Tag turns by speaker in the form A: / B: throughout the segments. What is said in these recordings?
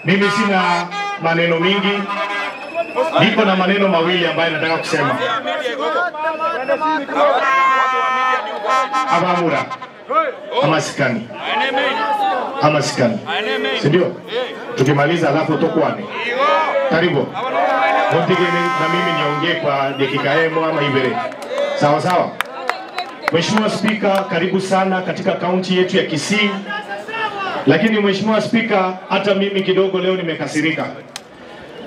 A: Mimi sina maneno mingi, niko na maneno mawili ambayo nataka kusema. Abamura amasikani, amasikani, si ndio? Tukimaliza alafu tokwane. Karibu. Na mimi niongee kwa dakika emo ama ibere. Sawa sawa. Mheshimiwa Spika, karibu sana katika kaunti yetu ya Kisii. Lakini Mheshimiwa Spika, hata mimi kidogo leo nimekasirika.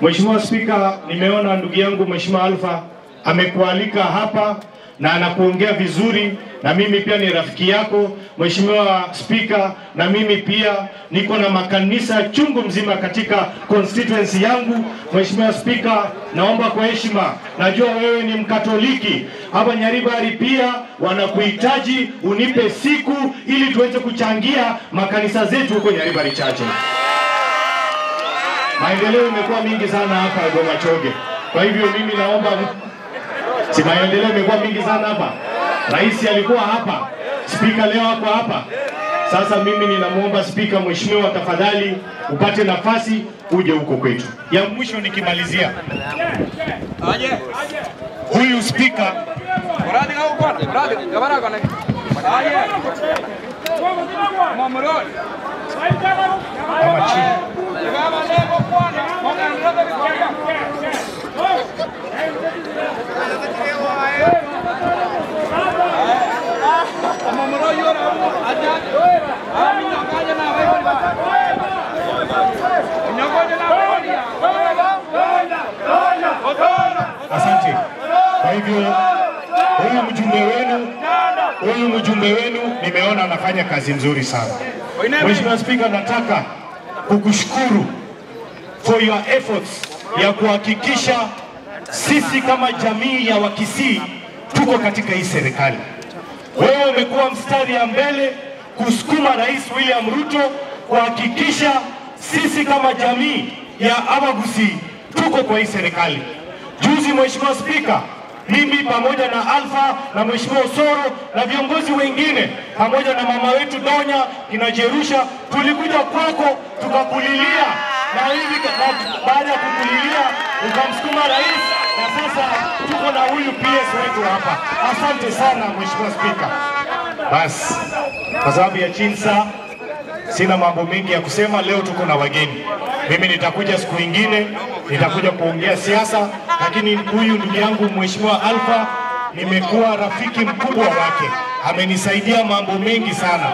A: Mheshimiwa Spika, nimeona ndugu yangu Mheshimiwa Alpha amekualika hapa na anakuongea vizuri, na mimi pia ni rafiki yako Mheshimiwa Spika, na mimi pia niko na makanisa chungu mzima katika constituency yangu. Mheshimiwa Spika, naomba kwa heshima, najua wewe ni Mkatoliki, hapa Nyaribari pia wanakuhitaji, unipe siku ili tuweze kuchangia makanisa zetu huko Nyaribari chache. Maendeleo imekuwa mingi sana hapa Bomachoge. Kwa hivyo mimi naomba, si maendeleo imekuwa mingi sana hapa. Rais alikuwa hapa, spika leo ako hapa. Sasa mimi ninamuomba spika, mheshimiwa, tafadhali upate nafasi uje huko kwetu. Ya mwisho nikimalizia, huyu spika ama chini Asante. Kwa hivyo huyu mjumbe wenu nimeona anafanya kazi nzuri sana. Mheshimiwa Spika, nataka kukushukuru for your efforts ya kuhakikisha sisi kama jamii ya Wakisii tuko katika hii serikali. Wewe umekuwa mstari ya mbele kusukuma Rais William Ruto kuhakikisha sisi kama jamii ya Abagusii tuko kwa hii serikali. Juzi Mheshimiwa Spika, mimi pamoja na Alpha na Mheshimiwa Osoro na viongozi wengine pamoja na mama wetu Donya kina Jerusha tulikuja kwako tukakulilia, na hivi baada ya kukulilia ukamsukuma rais, na sasa tuko na huyu PS wetu hapa. Asante sana Mheshimiwa Spika. Basi kwa sababu ya chinsa sina mambo mengi ya kusema. Leo tuko na wageni. Mimi nitakuja siku nyingine, nitakuja kuongea siasa, lakini huyu ndugu yangu Mheshimiwa Alpha nimekuwa rafiki mkubwa wake. Amenisaidia mambo mengi sana.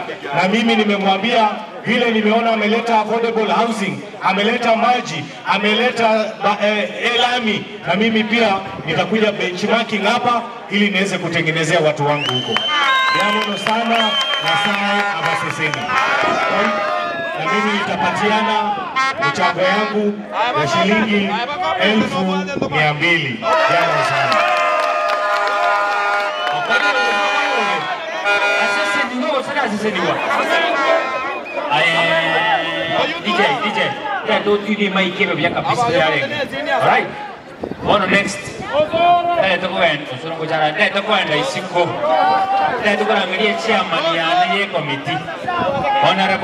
A: Na mimi nimemwambia vile nimeona ameleta affordable housing, ameleta maji, ameleta elami, na mimi pia nitakuja benchmarking hapa ili niweze kutengenezea watu wangu huko. Yamono sana na sana abaseseni. Na mimi nitapatiana mchango yangu ya shilingi 1200. Yamono sana.
B: DJ, Alright. Ono next. Chairman ya committee. Honorable